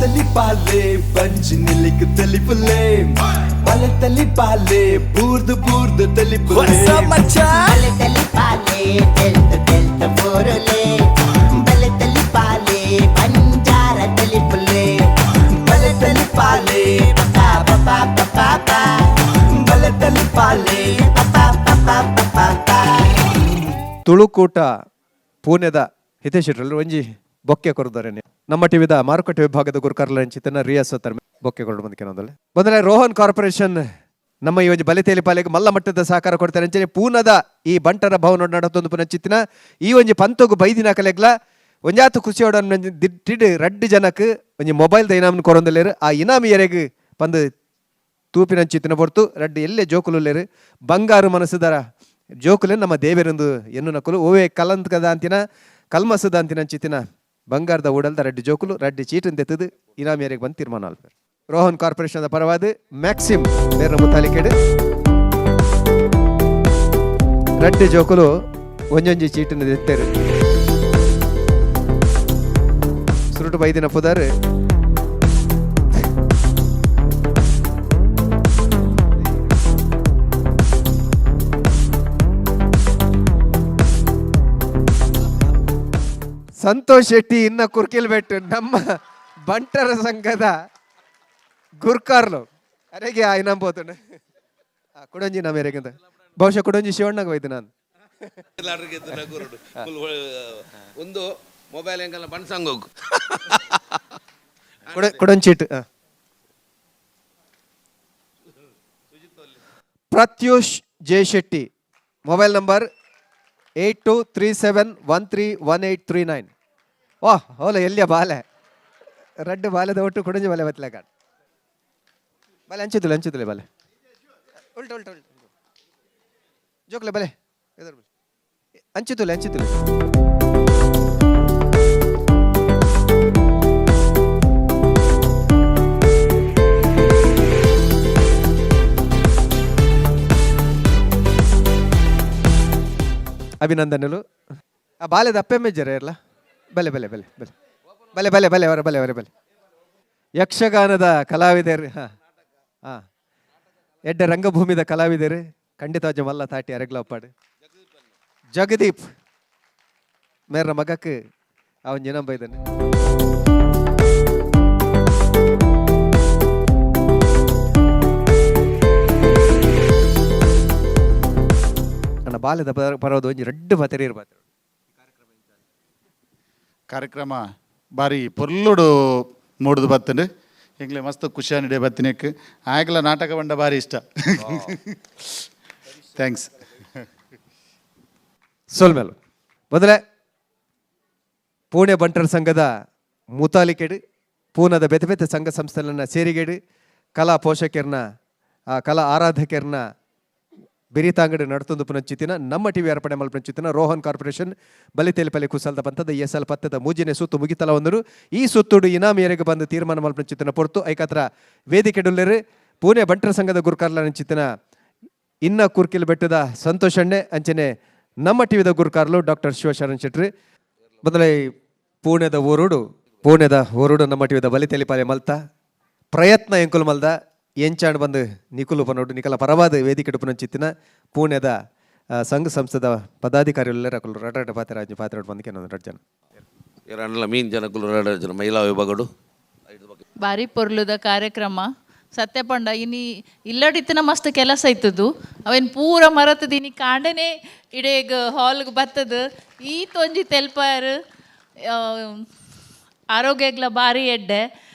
ತಲಿಪಾಲೆ ಬಂಜಿ ನಿಲಿಕ್ ತಲಿಪುಲೆ ಬಲೆ ತಲಿಪಾಲೆ ಬೂರ್ದು ಬೂರ್ದು ತಲಿಪುಲೆ ಬಲೆ ತಲಿಪಾಲೆ ತೆಲ್ತ ತೆಲ್ತ ಬೋರುಲೆ ಬಲೆ ತಲಿಪಾಲೆ ಬಂಜಾರ ತಲಿಪುಲೆ ಬಲೆ ತಲಿಪಾಲೆ ಪಾ ಪಾ ಪಾ ಪಾ ಪಾ ಬಲೆ ತಲಿಪಾಲೆ ಪಾ ಪಾ ಪಾ ಪಾ ಪಾ. ತುಳುಕೂಟ ಪೂನೆದ ಹಿತೇಶ್ ಶೆಟ್ಟರ್ ಒಂಜಿ ಬೊಕ್ಕೆ ಕೊರದಾರೆ. ನಮ್ಮ ಟಿವಿದ ಮಾರುಕಟ್ಟೆ ವಿಭಾಗದ ಗುರುಕರ್ಲ ಚಿತನ ರಿಯಾಸ್ ಸತ್ತರ್ ಬೊಕ್ಕೆ ಕೊರಡು ಬಂದ ಕೆಲವೊಂದಲ್ಲ. ಮೊದಲೇ ರೋಹನ್ ಕಾರ್ಪೊರೇಷನ್ ನಮ್ಮ ಈ ಒಂಜಿ ಬಲಿತೇಲಿ ಪಾಲೆಗೆ ಮಲ್ಲ ಮಟ್ಟದ ಸಹಕಾರ ಕೊಡ್ತಾರೆ. ಅಂಚನೆ ಪೂನದ ಈ ಬಂಟರ ಭವನ ನಡತೊಂದು ಪುನಃ ಚಿತ್ತಿನ ಈ ಒಂಜಿ ಪಂತೊಗು ಬೈದಿನ ಕಲೆಗ್ಲ ಒಂಜಾತು ಖುಷಿಯೋಡ ದಿಟ್ಟಿಡ್ ರಡ್ಡು ಜನಕ್ ಒಂಜಿ ಮೊಬೈಲ್ the ಇನಾಮ್ನ ಕೊರೊಂದಲ್ಲೇರು. ಆ ಇನಾಮ್ ಎರೆಗ್ ಪಂದು ತೂಪಿನ ಚಿತ್ತಿನ ಪೊರ್ತು ರಡ್ಡು ಎಲ್ಲೆ ಜೋಕುಲುಲ್ಲೇರು. ಬಂಗಾರು ಮನಸ್ಸುದರ ಜೋಕುಲೆ ನಮ್ಮ ದೇವೆರೆಂದು ಎನ್ನು ನಕುಲು ಓವೇ ಕಲಂತಕದಾಂತಿನ ಕಲ್ಮಸದಾಂತಿನ ಚಿತ್ತಿನ ಬಂಗಾರದ ಉಡಲ್ದ ರಡ್ಡು ಜೋಕುಲು ರಡ್ಡು ಚೀಟನ್ ತೆತ್ತದು ಇನಾಮಿಯರಿಗೆ ಬಂದು ತೀರ್ಮಾನ ಆಲ್ಪೆರ್. ರೋಹನ್ ಕಾರ್ಪೊರೇಷನ್ ಪರವಾದ ಮ್ಯಾಕ್ಸಿಮ್ ಮೇರ್ನ ಮುತಾಲಿಕೆಡು ರಡ್ಡು ಜೋಕುಲು ಒಂಜೊಂಜಿ ಚೀಟನ್ನು ತೆತ್ತೇರು. ಸುರುಟು ಬೈದಿನ ಪುದಾರ್ ಸಂತೋಷ್ ಶೆಟ್ಟಿ ಇನ್ನ ಕುರ್ಕಿಲ್ ಬೆಟ್ಟು ನಮ್ಮ ಬಂಟರ ಸಂಘದ ಗುರ್ಕಾರ್ಲು ಅರೆಗೆ ಆ ಇನಾಮ್ ಪೋತುಂಡು. ಕುಡಂಜಿ ನಮ್ಮ ಎರೆಗಂತ ಬಹುಶಃ ಕುಡಂಜಿ ಶಿವಣ್ಣಗೆ ಹೋಯ್ತು ನಾನು. ಒಂದು mobile ಎಂಕಲ್ಲ ಬಣ್ಸಂಗೋಗು. ಕುಡಂಚೀಟ್. Pratyush J Shetty, mobile number 8237131839. ವಾಹ್, ಹೋಲ ಎಲ್ಲಿಯ ಬಾಲೆ ರಡ್ಡು ಬಾಲೆದ ಒಟ್ಟು ಕುಡಂಜಿ ಬಾಲೆ ಬತ್ತಲೆ ಕಾಡ್ ಬಾಲೆ ಅಂಚುತ್ತಲೆ ಅಂಚುತ್ತಲೆ ಬಾಲೆ ಉಲ್ಟ ಉಲ್ಟ ಉಲ್ಟ ಜೋಕ್ಲೆ ಬಲೆ ಎದುರು ಬಲೆ ಅಂಚುತ್ತಲೆ ಅಂಚುತ್ತಲೆ. ಅಭಿನಂದನೆಲು. ಆ ಬಾಲೆದ ಅಪ್ಪೆ ಮೇಜರ ಇರಲ್ಲ. ಬಲೆ ಬಲೆ ಬಲೆ ಬಲೆ ಬಲೆ ಬಲೆ ಬಲೆ ಅವರ ಬಲೆ ಅವರ ಬಲೆ. ಯಕ್ಷಗಾನದ ಕಲಾವಿದರು, ಹಾಂ ಹಾಂ, ಎಡ್ಡೆ ರಂಗಭೂಮಿದ ಕಲಾವಿದರು ಖಂಡಿತ ಮಲ್ಲ ತಾಟಿ ಅರೆಗ್ಲಪ್ಪಾಡು. ಜಗದೀಪ್ ಮೇರ ಮಗಕ್ಕೆ ಅವನ್ ಜನ ಬೈದಾನೆ. ನನ್ನ ಬಾಲ್ಯದ ಪರವದ ಒಂಜಿ ರಡ್ಡು ಪಾತೆರ ಇರ್ಬಾರ್ದು. ಕಾರ್ಯಕ್ರಮ ಬಾರಿ ಪೊರ್ಲುಡು ಮೂಡುದು ಬತ್ತಂಡು. ಎಂಗ್ಲೆ ಮಸ್ತ್ ಖುಷಿಯಾನಿಡೆ ಬತ್ತಿನಕ್. ಆಗಲ ನಾಟಕ ಬಂಡ ಬಾರಿ ಇಷ್ಟ. Thanks. ಸೋಲ್ಮೇಲು ಮೊದಲೇ ಪುಣೆ ಬಂಟರ ಸಂಘದ ಮುತಾಲಿಕೆಡು ಪೂನಾದ ಬೇತೆ ಬೇತೆ ಸಂಘ ಸಂಸ್ಥೆಗಳನ್ನ ಸೇರಿಗೇಡು ಕಲಾ ಪೋಷಕರನ್ನ ಆ ಕಲಾ ಆರಾಧಕರನ್ನ ಬೆರಿತಾಂಗಡಿ ನಡ್ತೊಂದು ಪುನಂಚಿತಿನ ನಮ್ಮ ಟಿವಿ ಅರ್ಪಣೆ ಮಲ್ಪಂಚಿತಿನ ರೋಹನ್ ಕಾರ್ಪೊರೇಷನ್ ಬಲಿತೇಲಿಪಲ್ಲಿ ಕುಸಲ್ದ ಪಂತದ ಎಸ್ ಎಲ್ ಪತ್ತದ ಮೂಜಿನೆ ಸುತ್ತು ಮುಗಿತಲ ಒಂದರು. ಈ ಸುತ್ತುಡು ಇನಾಮ್ ಏರೆಗೆ ಬಂದು ತೀರ್ಮಾನ ಮಲ್ಪಂಚಿತಿನ ಪೊರ್ತು. ಐಕತ್ರ ವೇದಿಕೆ ಡುಲ್ಲೆರು ಪುಣೆ ಬಂಟರ ಸಂಘದ ಗುರುಕಾರ್ಲ ನಂಚಿತಿನ ಇನ್ನ ಕುರ್ಕಿಲ್ ಬೆಟ್ಟದ ಸಂತೋಷಣ್ಣೆ, ಅಂಚನೆ ನಮ್ಮ ಟಿವಿದ ಗುರುಕಾರ್ಲು ಡಾಕ್ಟರ್ ಶಿವಶರಣ್ ಶೆಟ್ರಿ. ಮೊದಲೇ ಪುಣೆದ ಊರುಡು ಪುಣೆದ ಊರುಡು ನಮ್ಮ ಟಿವಿದ ಬಲಿತೆಲಿಪಾಲೆ ಮಲ್ತ ಪ್ರಯತ್ನ ಎಂಕುಲು ಮಲ್ದ ಎಂಚಾಂಡ್ ಬಂದು ನಿಕುಲು ಪನೋಡು ನಿಕಲ ಪರವಾದ ವೇದಿಕೆ ಪುನಂಚಿತ್ತಿನ ಪುಣೆದ ಸಂಘ ಸಂಸ್ಥೆದ ಪದಾಧಿಕಾರಿಗಳೆಲ್ಲ ಅಕುಲು ರಡ ರಡ ಪಾತ್ರ ಪಾತ್ರ ಬಂದು ಕೆಲವೊಂದು ರಡ್ ಜನ. ಎರಡಲ್ಲ ಮೀನ್ ಜನಕುಲು ರಡ ಜನ ಮಹಿಳಾ ವಿಭಾಗಡು. ಬಾರಿ ಪೊರ್ಲುದ ಕಾರ್ಯಕ್ರಮ ಸತ್ಯ ಪಂಡ ಇನಿ ಇಲ್ಲಡಿತ್ತಿನ ಮಸ್ತ್ ಕೆಲಸ ಇತ್ತದು. ಅವೇನು ಪೂರ ಮರತದ ಇನಿ ಕಾಂಡನೆ ಇಡೇಗ ಹಾಲ್ಗೆ ಬತ್ತದ ಈ ತೊಂಜಿ ತೆಲ್ಪಾರು ಆರೋಗ್ಯಗ್ಲ ಬಾರಿ ಎಡ್ಡೆ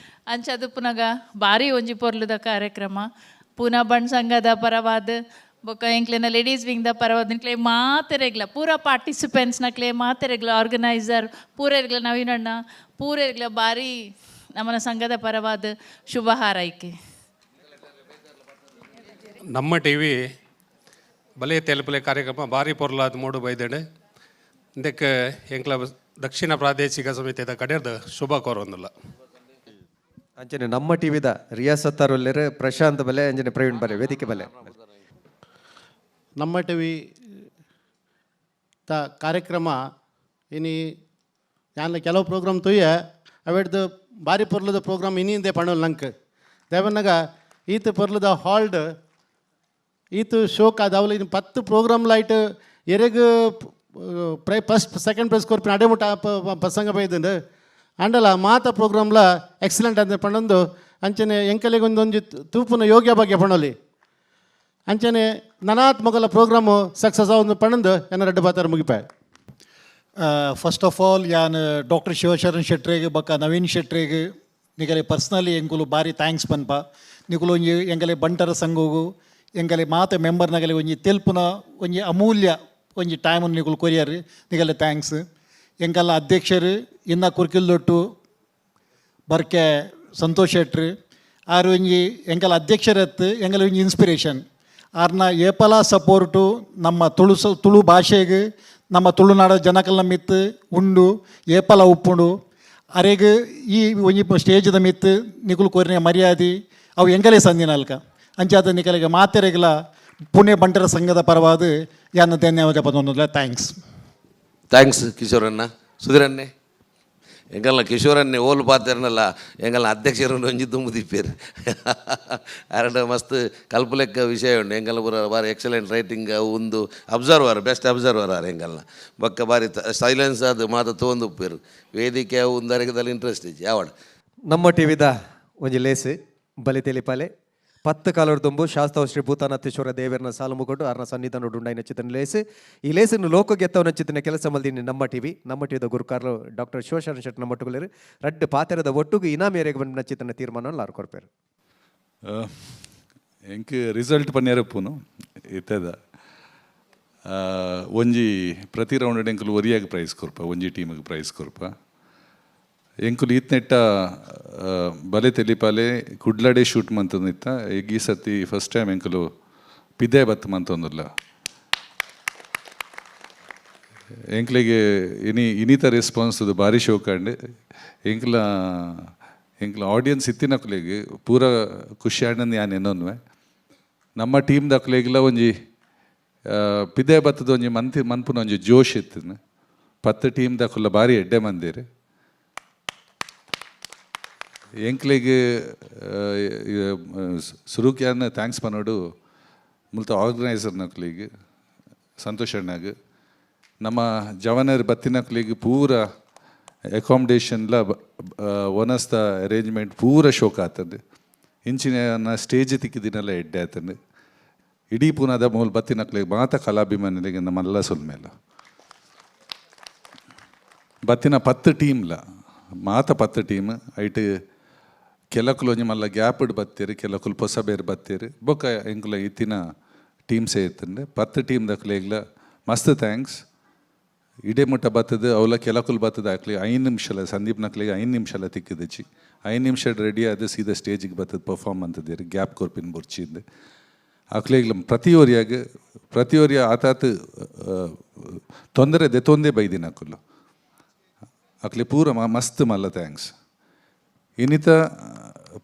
ಅಂಚದು. ಪುನಗ ಬಾರಿ ಒಂಜಿ ಪೊರ್ಲುದ ಕಾರ್ಯಕ್ರಮ. ಪೂನಾ ಬಣ್ ಸಂಘದ ಪರವಾದ ಬೊಕ್ಕ ಎಂಕ್ಲೆನ ಲೇಡೀಸ್ ವಿಂಗ್ ದ ಪರವಾದ ಎಂಕ್ಲೆ ಮಾತೆರೆಗ್ಲ ಪೂರ ಪಾರ್ಟಿಸಿಪೆಂಟ್ಸ್ ನಕ್ಲೆ ಮಾತೆರೆಗ್ಲ ಆರ್ಗನೈಸರ್ ಪೂರೆರ್ಗ್ಲ ನವೀನಣ್ಣ ಪೂರೆರ್ಗ್ಲ ಬಾರಿ ನಮ್ಮನ ಸಂಘದ ಪರವಾದ ಶುಭ ಹಾರೈಕೆ. ನಮ್ಮ ಟಿವಿ ಬಲೆ ತೆಲುಪಲೆ ಕಾರ್ಯಕ್ರಮ ಭಾರಿ ಪೊರ್ಲಾದ ಮೂಡು ಬೈದೆಂಡು. ಇದಕ್ಕೆ ಎಂಕ್ಲ ದಕ್ಷಿಣ ಪ್ರಾದೇಶಿಕ ಸಮಿತಿದ ಕಡೆಯರ್ದು ಶುಭ ಕೋರೊಂದುಲ್ಲ. ಅಂಚನೆ ನಮ್ಮ ಟಿವಿದ ರಿಯಾ ಸತ್ತಾರ್ ಒಲ್ಲೆರ್, ಪ್ರಶಾಂತ್ ಬಲೆ, ಅಂಚನೆ ಪ್ರವೀಣ್ ಬಲೆ ವೇದಿಕೆ ಬಲೆ. ನಮ್ಮ ಟಿವಿ ತ ಕಾರ್ಯಕ್ರಮ ಇನಿ ಯಾನ್ ಕೆಲವು ಪ್ರೋಗ್ರಾಮ್ ತುಯ್ಯೆ. ಅವೆಡ್ದು ಬಾರಿ ಪೊರ್ಲುದ ಪ್ರೋಗ್ರಾಮ್ ಇನ್ನಿಂದೆ ಪಣೋಲ್ ನಂಕ್ ದೇವನ್ನಗ ಈತ ಪೊರ್ಲುದ ಹಾಲ್ಡ್ ಈತ ಶೋಕ್ ಆದ ಅವಲು ಇನ್ನು 10 ಪ್ರೋಗ್ರಾಮ್ ಲೈಟ್ ಎರೆಗ್ ಪ್ರೈ first second prize ಕೊರ್ಪಿನ ಅಡೆ ಮುಟ್ಟ ಪ್ರಸಂಗ ಬೈದಂಡು ಅಂಡಲ ಮಾತ ಪ್ರೋಗ್ರಾಮ್ಲ ಎಕ್ಸಲೆಂಟ್ ಅಂತ ಪಂಡೊಂದು ಅಂಚನೆ ಎಂಕಲೆಗೆ ಒಂದೊಂಜಿ ತೂಪುನ ಯೋಗ್ಯ ಬಗ್ಗೆ ಪಣೋಲಿ ಅಂಚನೆ ನನಾತ್ ಮೊಗಲ ಪ್ರೋಗ್ರಾಮು ಸಕ್ಸಸ್ ಆವೊಂದು ಪಣಂದು ಎನ್ನ ರಡ್ಡು ಬಾತಾರ ಮುಗಿಪಾಯ. First of all ಯಾನ್ ಡಾಕ್ಟರ್ ಶಿವಶರಣ್ ಶೆಟ್ರಿಗೆ ಬೊಕ್ಕ ನವೀನ್ ಶೆಟ್ರಿಗೆ ನಿಗಲೆ ಪರ್ಸ್ನಲಿ ಎಂಕುಲು ಬಾರಿ thanks ಪನ್ಪ. ನಿಕುಲು ಒಂಜಿ ಎಂಕಲೆ ಬಂಟರ ಸಂಘಗು ಎಂಕಲೆ ಮಾತ ಮೆಂಬರ್ನಗಲೆ ಒಂಜಿ ತೆಲ್ಪುನ ಒಂಜಿ ಅಮೂಲ್ಯ ಒಂಜಿ ಟೈಮನ್ನು ನಿಕುಲು ಕೊರಿಯರ್, ನಿಗಲೆ thanks. ಎಂಕಲ್ಲ ಅಧ್ಯಕ್ಷರು ಇನ್ನ ಕುರ್ಕಿಲ್ದೊಟ್ಟು ಬರ್ಕೆ ಸಂತೋಷ್ ಶೆಟ್ರು ಆರು ಒಂಜಿ ಎಂಕಲ ಅಧ್ಯಕ್ಷರತ್ತು ಎಂಕಲ ಒಂಜಿ ಇನ್ಸ್ಪಿರೇಷನ್. ಆರ್ನ ಏಪಲ ಸಪೋರ್ಟು ನಮ್ಮ ತುಳು ತುಳು ಭಾಷೆಗೆ ನಮ್ಮ ತುಳುನಾಡ ಜನಕಲ್ನ ಮಿತ್ತು ಉಂಡು ಏಪಲ ಉಪ್ಪುಂಡು. ಅರೆಗ್ ಈ ಒಂಜಿ ಸ್ಟೇಜ್ದ ಮಿತ್ತು ನಿಕುಲು ಕೊರಿನ ಮರ್ಯಾದೆ ಅವು ಎಂಕಲೇ ಸಂದಿನಲ್ಕ ಅಂಚಾದ ನಿಕಲಿಗೆ ಮಾತೆರೆಗ್ಲ ಪುಣೆ ಬಂಟರ ಸಂಘದ ಪರವಾದ ಯಾನ ಧನ್ಯವಾದ ಪದೊಂದುಲ್ಲ. Thanks. Thanks ಕಿಶೋರಣ್ಣ. ಸುಧೀರಣ್ಣೆ ಎಂಕಲ್ನ ಕಿಶೋರನ್ನೇ ಓಲು ಪಾತೆರ್ನಲ್ಲ ಎಂಕಲ್ನ ಅಧ್ಯಕ್ಷರನ್ನು ಒಂಜಿ ದುಂಬು ದಿಪ್ಪೇರು ಅರಡ ಮಸ್ತ್ ಕಲ್ಪುಲೆಕ್ಕ ವಿಷಯ ಉಂಡು. ಎಂಕಲ್ನ ಪೂರ ಬಾರಿ ಎಕ್ಸಲೆಂಟ್ ರೈಟಿಂಗ್ ಒಂದು observer, best observer ಆರ್ ಎಂಕಲ್ನ. ಬೊಕ್ಕ ಬಾರಿ ಸೈಲೆನ್ಸ್ ಅದು ಮಾತ ತೋಂದು ಉಪ್ಪೇರು ವೇದಿಕೆ ಅವು ಒಂದರೆಗದಲ್ಲಿ ಇಂಟ್ರೆಸ್ಟ್ ಇಜ್ಜಿ ಯಾವಡ. ನಮ್ಮ ಟಿವಿದ ಒಂಜಿ ಲೇಸ್ ಬಲಿ ತೆಲಿಪಾಲೆ 10 ಕಾಲರ್ ದುಂಬು ಶಾಸ್ತಾವ ಶ್ರೀ ಭೂತಾನಾಥೇಶ್ವರ ದೇವರನ್ನ ಸಾಲು ಮುಗೊಂಡು ಅರ್ನ ಸನ್ನಿಧಾನ ಉಂಡಾಯಿನ ಚಿತ್ತನ ಲೇಸ್. ಈ ಲೇಸನ್ನು ಲೋಕ ಗೆತ್ತವನ ಚಿತ್ತನ ಕೆಲಸ ಮಲ್ದಿನಿ ನಮ್ಮ ಟಿವಿ. ನಮ್ಮ ಟಿವಿದ ಗುರುಕಾರ್ಲು ಡಾಕ್ಟರ್ ಶಿವಶರಣ ಶೆಟ್ಟಿ ನಮ್ಮ ಒಟ್ಟುಗುಲೇರು ರಡ್ಡು ಪಾತೆರದ ಒಟ್ಟುಗು ಇನಾಮ್ ಏರೆಗ್ ಬಂದ ಚಿತ್ತನ ತೀರ್ಮಾನ ಲಾರು ಕೊರ್ಪೇರು. ಎಂಕ್ ರಿಸಲ್ಟ್ ಪನ್ಯರ ಪೂನು ಇತ್ತದ ಒಂಜಿ ಪ್ರತಿ ರೌಂಡ್ ಎಂಕುಲು ಒರಿಯಾಗ ಪ್ರೈಸ್ ಕೊರ್ಪ, ಒಂಜಿ ಟೀಮಿಗೆ ಪ್ರೈಸ್ ಕೊರ್ಪ. ಎಂಕುಲು ಈತ್ನೆಟ್ಟ ಬಲೆ ತೆಲಿಪಾಲೆ ಕುಡ್ಲಡೆ ಶೂಟ್ ಮಂತಂದಿತ್ತ. ಈಗ ಈ ಸರ್ತಿ ಫಸ್ಟ್ ಟೈಮ್ ಎಂಕುಲು ಪಿದೆ ಬತ್ ಮಂತೊಂದುಲ್ಲ. ಎಂಕ್ಲೆಗೆ ಇನಿತ ರೆಸ್ಪಾನ್ಸ್ ಅದು ಭಾರಿ ಶೋಕಂಡ್. ಎಂಕ್ಲ ಎಂಕ್ಲ ಆಡಿಯನ್ಸ್ ಇತ್ತಿನಕ್ಲೆಗ್ ಪೂರ ಖುಷಿ ಆಂಡಂದು ಯಾನ್ ಎನ್ನೊನ್ವೆ. ನಮ್ಮ ಟೀಮ್ ದಕ್ಲೆಗ್ಲ ಒಂಜಿ ಪಿದೆ ಬತ್ತದ ಒಂಜಿ ಮಂತಿ ಮನ್ಪುನ ಒಂಜಿ ಜೋಶ್ ಇತ್ತಿನ. 10 ಟೀಮ್ ದಕುಲ ಭಾರಿ ಎಡ್ಡೆ ಮಂದಿರು. ಎಂಕ್ಲೆಗ್ ಸುರುಕ್ಯಾನ್ thanks ಪನೋಡು ಮುಲ್ತ ಆರ್ಗನೈಸರ್ ನಕ್ಲೆಗ್ ಸಂತೋಷ್ ಅಣ್ಣಗ್, ನಮ್ಮ ಜವನರ್ ಬತ್ತಿನಕ್ಲೆಗ್ ಪೂರ ಅಕಾಮಿಡೇಷನ್ಲ ಒನಸ್ದ ಅರೇಂಜ್ಮೆಂಟ್ ಪೂರ ಶೋಕ ಆತಂದು. ಇಂಚಿನ ಸ್ಟೇಜ್ ತಿಕ್ಕಿದಿನೆಲ್ಲ ಎಡ್ಡೆ ಆತಂದು. ಇಡೀ ಪೂನಾದ ಮೂಲ ಬತ್ತಿನಕ್ಲೆಗ್ ಮಾತ ಕಲಾಭಿಮಾನಿಗಳಿಗೆ ನಮ್ಮೆಲ್ಲ ಸೊಲ್ಮೆಲ್ಲ. ಬತ್ತಿನ 10 ಟೀಮ್ಲ ಮಾತ 10 ಟೀಮ್ ಐಟ್ ಕೆಲಕುಲು ಒಂಜಿ ಮಲ್ಲ ಗ್ಯಾಪ್ಡ್ ಬತ್ತೀರಿ, ಕೆಲಕುಲು ಪೊಸ ಬೇರು ಬತ್ತೀರಿ. ಬೊಕ್ಕ ಎಂಕುಲ ಇತ್ತಿನ ಟೀಮ್ಸೇ ಇತ್ತಂದೆ 10 ಟೀಮ್ ದಕ್ಲೆಗ್ಲ ಮಸ್ತ್ thanks. ಇಡೇ ಮುಟ್ಟ ಬತ್ತದ ಅವಲ ಕೆಲಕುಲು ಬತ್ತದ ಆಕ್ಲಿ 5 ನಿಮಿಷಲ ಸಂದೀಪ್ ನಕ್ಲಿಗೆ 5 ನಿಮಿಷಲ ತಿಕ್ಕಿದಚ್ಚಿ 5 ನಿಮಿಷ ರೆಡಿ ಆದ ಸೀದಾ ಸ್ಟೇಜಿಗೆ ಬತ್ತದ ಪರ್ಫಾರ್ಮ್ ಅಂತದಿರಿ ಗ್ಯಾಪ್ ಕೊರ್ಪಿನ ಬುರ್ಚಿಂದು ಆಕ್ಲಿಗ್ಲ ಪ್ರತಿಯೊರಿಯಾಗ ಪ್ರತಿಯೊರಿಯ ಆತಾತ ತೊಂದರೆ ದೆತೊಂದೇ ಬೈದಿನ ಅಕುಲು ಆಕ್ಲಿ ಪೂರ ಮಸ್ತ್ ಮಲ್ಲ thanks. ಇನ್ನಿತ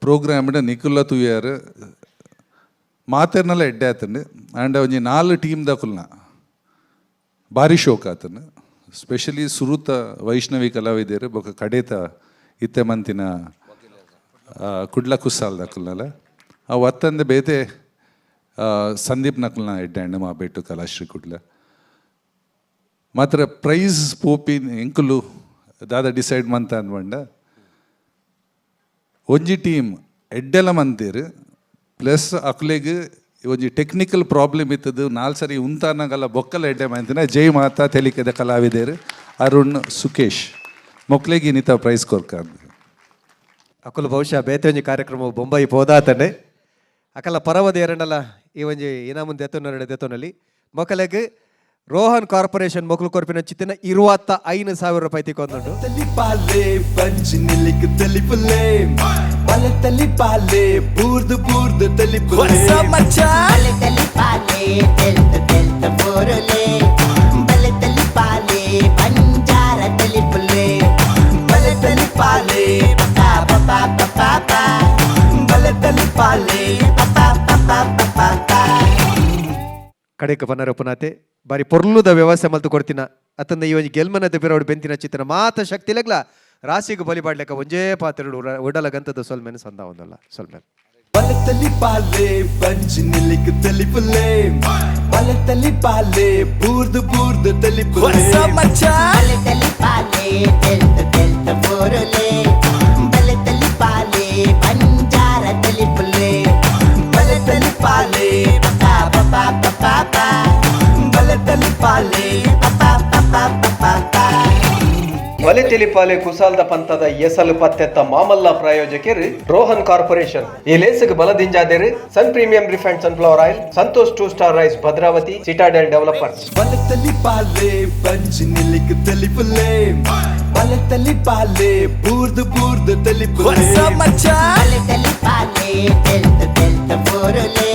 ಪ್ರೋಗ್ರಾಮ್ಡ್ ನಿಕುಲ್ಲ ತುಯ್ಯಾರು ಮಾತೆರ್ನೆಲ್ಲ ಎಡ್ಡೆ ಆತಂಡು. ಆ್ಯಂಡ್ ಒಂಜಿ 4 ಟೀಮ್ ದಕುಲ್ನ ಭಾರಿ ಶೋಕ್ ಆತಂಡು. ಸ್ಪೆಷಲಿ ಸುರುತ ವೈಷ್ಣವಿ ಕಲಾವಿದರು ಬೊಕ ಕಡೇತ ಇತ್ತೆ ಮಂತಿನ ಕುಡ್ಲ ಕುಸ್ಸಾಲ್ ದಕುಲ್ನಲ್ಲ ಅವು ಅತ್ತಂದೆ ಬೇತೆ ಸಂದೀಪ್ ನಕುಲ್ನ ಎಡ್ಡೆ ಅಣ್ಣ ಮಾಬೇಟು ಕಲಾಶ್ರೀ ಕುಡ್ಲ ಮಾತ್ರ ಪ್ರೈಸ್ ಪೋಪಿ ಎಂಕುಲು ದಾದ ಡಿಸೈಡ್ ಮಂತ ಅನ್ಬಂಡ ಒಂಜಿ ಟೀಮ್ ಎಡ್ಡೆಲ ಮಂತೀರು ಪ್ಲಸ್ ಅಕ್ಲೆಗ್ ಒಂಜಿ ಟೆಕ್ನಿಕಲ್ ಪ್ರಾಬ್ಲಮ್ ಇತ್ತದು 4 ಸರಿ ಉಂತಾನಗಲ್ಲ ಬೊಕ್ಕಲ ಎಡ್ಡೆ ಮಂತಿನ ಜೈ ಮಾತಾ ತೆಲಿಕೆದ ಕಲಾವಿದರು ಅರುಣ್ ಸುಕೇಶ್ ಮೊಕ್ಲೆಗ್ ಇನ್ನಿತ ಪ್ರೈಸ್ ಕೊರ್ಕ. ಅಕುಲು ಬಹುಶಃ ಬೇತೆ ಒಂಜಿ ಕಾರ್ಯಕ್ರಮ ಬೊಂಬೈ ಪೋದಾತಂಡೆ ಅಕಲ ಪರವದ ಎರಡಲ್ಲ ಈ ಒಂಜಿ ಇನಾಮುನ್ ದೆತ್ತೊನ ದೆತ್ತೊನಲ್ಲಿ ಮೊಕಲೆಗ್ ರೋಹನ್ ಕಾರ್ಪೊರೇಷನ್ ಮೊಕಲು ಕೊರ್ಪಿನ ಚಿತ್ತಿನ 25,000 ರೂಪಾಯಿ ತಿಕ್ಕೊಂದುಂಡು. ತಲಿಪಾಲೆ ಬಂಜಿನಿಲಿಕ್ ತಲಿಪುಲೆ ಬಲೆ ತಲಿಪಾಲೆ ಬೂರ್ದು ಬೂರ್ದು ತಲಿಪುಲೆ ಬಲೆ ತಲಿಪಾಲೆ ತೆಲ್ತ ತೆಲ್ತ ಬೋರುಲೆ ಬಲೆ ತಲಿಪಾಲೆ ಬಂಜಾರ ತಲಿಪುಲೆ ಬಲೆ ತಲಿಪಾಲೆ ಪಾ ಪಾ ಪಾ ಪಾ ಪಾ ಬಲೆ ತಲಿಪಾಲೆ ಪಾ ಪಾ ಪಾ ಪಾ ಪಾ. ಕಡೆಕ್ ಪನ್ನರ ಪುನಾತೆ ಬಾರಿ ಪೊರ್ಲುದ ವ್ಯವಸ್ಥೆ ಮಲ್ತು ಕೊಡ್ತಿನ ಅತ್ತಂದ ಈ ಒಂಜಿ ಗೆಲ್ಮನದ ಬಿರವಡು ಬೆಂತಿನ ಚಿತ್ರನ ಮಾತ ಶಕ್ತಿ ಲಗ್ಲ ರಾಶಿಗೆ ಬಲಿ ಪಾಡ್ಲೆಕ್ಕ ಒಂಜೇ ಪಾತ್ರ ಉಡಲ ಗಂತದ ಸೊಲ್ಮೆನ್ ಸಂದ ಒಂದಲ್ಲ ಸೊಲ್ಮೆನ್. ಬಲೆ ತಲಿಪಾಲೆ ಬಂಜಿ ನಿಲಿಕ್ ತೆಲಿಪುಲೆ, ಬಲೆ ತಲಿಪಾಲೆ ಬೂರ್ದು ಬೂರ್ದು ತೆಲಿಪುಲೆ. ಬಲೆ ತಲಿಪಾಲೆ ತೆಲ್ತ ತೆಲ್ತ ಬೋರುಲೆ, ಬಲೆ ತಲಿಪಾಲೆ ಬಂಜಾರ ತಲಿಪುಲೆ. ಬಲೆ ತಲಿಪಾಲೆ ಪಾ ಪಾ ಪಾ ಪಾ ಪಾ. ಬಲೆ ತಲಿಪಾಲೆ ಪಾ ಪಾ ಪಾ ಪಾ ಪಾ. ಬಲೆ ತೆಲಿಪಾಲೆ ಕುಸಾಲ್ದ ಪಂತದ ಎಸಲು ಪತ್ತೆತ್ತ ಮಾಮಲ್ಲ ಪ್ರಾಯೋಜಕರು ರೋಹನ್ ಕಾರ್ಪೊರೇಷನ್. ಈ ಲೇಸುಗ್ ಬಲದಿಂಜಾದೆರು Sun premium refined sunflower oil, Santosh two star rice Bhadravati, Citadel developers. ಬಲೆ ತಲಿಪಾಲೆ ಬಂಜಿ ನಿಲಿಕ್ ತೆಲಿಪುಲೆ, ಬಲೆ ತಲಿಪಾಲೆ ಬೂರ್ದು ಬೂರ್ದು ತೆಲಿಪುಲೆ. ಬಲೆ ತಲಿಪಾಲೆ ತೆಲ್ತ ತೆಲ್ತ ಬೋರುಲೆ.